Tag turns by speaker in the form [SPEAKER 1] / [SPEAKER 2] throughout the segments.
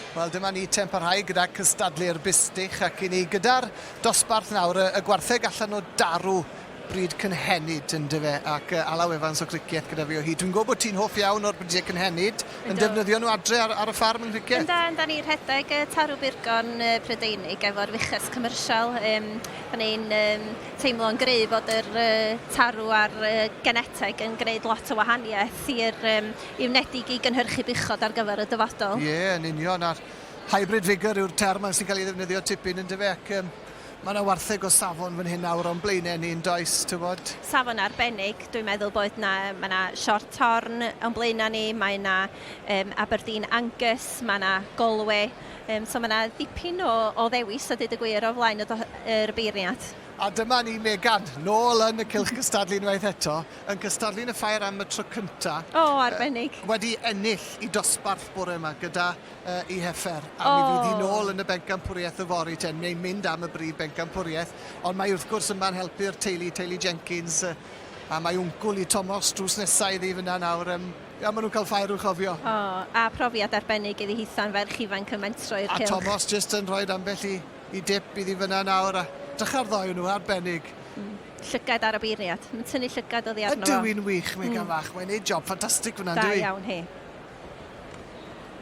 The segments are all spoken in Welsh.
[SPEAKER 1] Wel, dyma ni te'n parhau gyda cystadlu'r bustych ac i ni gyda'r dosbarth nawr, y, y gwartheg allan o darw bryd cynhenid yn dyfe ac uh, Alaw Evans o Cricieth gyda fi o hyd. Dwi'n gwybod bod ti'n hoff iawn o'r brydiau cynhenid, yn defnyddio nhw adre ar, ar y ffarm yng Nghricieth? Yndan,
[SPEAKER 2] da ni'n rhedeg y tarw burgon Prydeinig efo'r fuches commercial. Um, da ni'n um, teimlo'n gry bod yr uh, tarw a'r uh, geneteg yn gwneud lot o wahaniaeth i'r um, i wnedig i gynhyrchu buchod ar gyfer y dyfodol.
[SPEAKER 1] Ie, yeah, yn union, a'r hybrid vigour yw'r term sy'n cael ei ddefnyddio tipyn yn dyfe, ac um, mae yna wartheg o safon fan hyn nawr o'n blaenau ni yn does, ti'n bod?
[SPEAKER 2] Safon arbennig, dwi'n meddwl bod na, mae yna short horn o'n blaenau ni, mae yna um, Aberdeen Angus, mae yna Galway, um, so mae yna ddipyn o, o ddewis a dweud y gwir o flaen y, yr beirniad.
[SPEAKER 1] A dyma ni Megan, nôl yn y cylch cystadlu unwaith eto, yn cystadlu yn y ffair am y tro cynta.
[SPEAKER 2] O, arbennig.
[SPEAKER 1] Wedi ennill i dosbarth bore yma gyda uh, i heffer. A oh. mi fydd hi nôl yn y bencampwriaeth yfory te, neu mynd am y brif bencampwriaeth. Ond mae wrth gwrs yma'n helpu'r teulu, teulu Jenkins, uh, a mae wncwl i Tomos drws nesau iddi fyna nawr. Um, ia, maen nhw'n cael ffair i'w chofio.
[SPEAKER 2] O, a profiad arbennig iddi hitha'n ferch ifanc yn mentro i'r cylch.
[SPEAKER 1] A Tomos jyst yn rhoi ambell i i dip iddi fyna nawr a drycha'r ddou o nhw, arbennig.
[SPEAKER 2] Llygad ar y beirniad. Mae'n tynnu llygad oddi arno
[SPEAKER 1] fo. Ydyw hi'n wych, Megan fach. Mae'n neud job ffantastig fyna,
[SPEAKER 2] yndyw hi? Da iawn hi.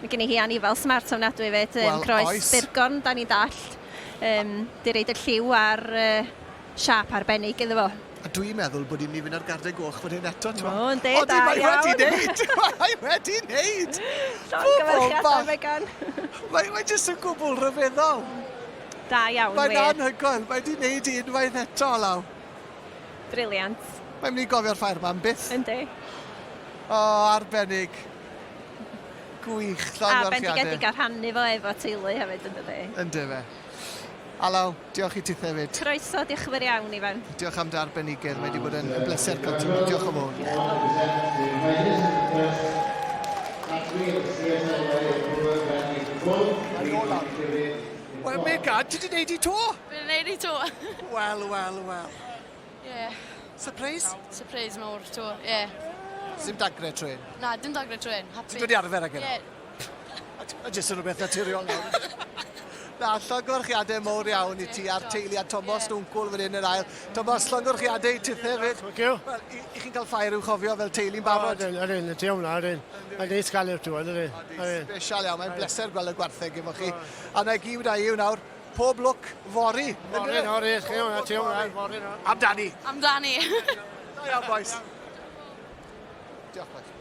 [SPEAKER 2] Mae gen i hi anifal smart ofnadwy fyd. Wel, croes oes. Burgorn, da ni'n dallt. Um, di reid y lliw a'r uh, siap arbennig iddo fo.
[SPEAKER 1] A dwi'n meddwl bod hi'n mynd i fynd ar gardau goch fan hyn eto,
[SPEAKER 2] ti'n O, yndi, da iawn.
[SPEAKER 1] Mae wedi neud! Mae wedi neud!
[SPEAKER 2] Llongyfarchiadau, Megan.
[SPEAKER 1] Mae, mae jyst yn gwbl rhyfeddol.
[SPEAKER 2] Da iawn,
[SPEAKER 1] Mae'n wir. anhygoel. Mae wedi neud i unwaith eto, Alaw.
[SPEAKER 2] Brilliant.
[SPEAKER 1] Mae'n mynd i gofio'r ffair yma am byth.
[SPEAKER 2] Yndi.
[SPEAKER 1] O, arbennig. Gwych, llongyfarchiadau.
[SPEAKER 2] A bendigedig a rhannu fo efo teulu hefyd, yn dydi?
[SPEAKER 1] Yndi fe. Alaw, diolch i tithe hefyd.
[SPEAKER 2] Croeso, diolch yn fawr iawn, Ifan.
[SPEAKER 1] Diolch am dy arbenigedd, mae wedi bod yn bleser cael ti. Diolch yn fawr. Wel, Megan, ti wedi neud i to?
[SPEAKER 3] Fi wedi neud i to.
[SPEAKER 1] Wel, wel, wel.
[SPEAKER 3] Ie. Yeah.
[SPEAKER 1] Surprise?
[SPEAKER 3] Surprise mawr to, ie. Yeah.
[SPEAKER 1] Sim dagre trwy'n?
[SPEAKER 3] Na, dim dagre trwy'n. Happy.
[SPEAKER 1] Ti'n dod i arfer ag yna?
[SPEAKER 3] Ie.
[SPEAKER 1] Mae jyst yn rhywbeth naturiol nawr. Na, llongyfarchiadau mowr iawn i ti a'r teulu a Tomos yeah. Nwncwl fan hyn yn ail. Tomos, llongyfarchiadau i tithe hefyd.
[SPEAKER 4] Thank you.
[SPEAKER 1] Wel, i, i chi'n cael ffair i'w chofio fel teulu'n barod?
[SPEAKER 4] Ydyn, ydyn, ti hwnna, ydyn. Mae'n neis cael i'r tŵr, ydyn.
[SPEAKER 1] Special iawn, mae'n bleser gweld y gwartheg efo chi. A na gyd wna i yw nawr, pob lwc fory.
[SPEAKER 4] Fory, fory, chi hwnna, ti hwnna, fory.
[SPEAKER 1] Amdani.
[SPEAKER 3] Amdani.
[SPEAKER 1] Da iawn, boys. Diolch, boys.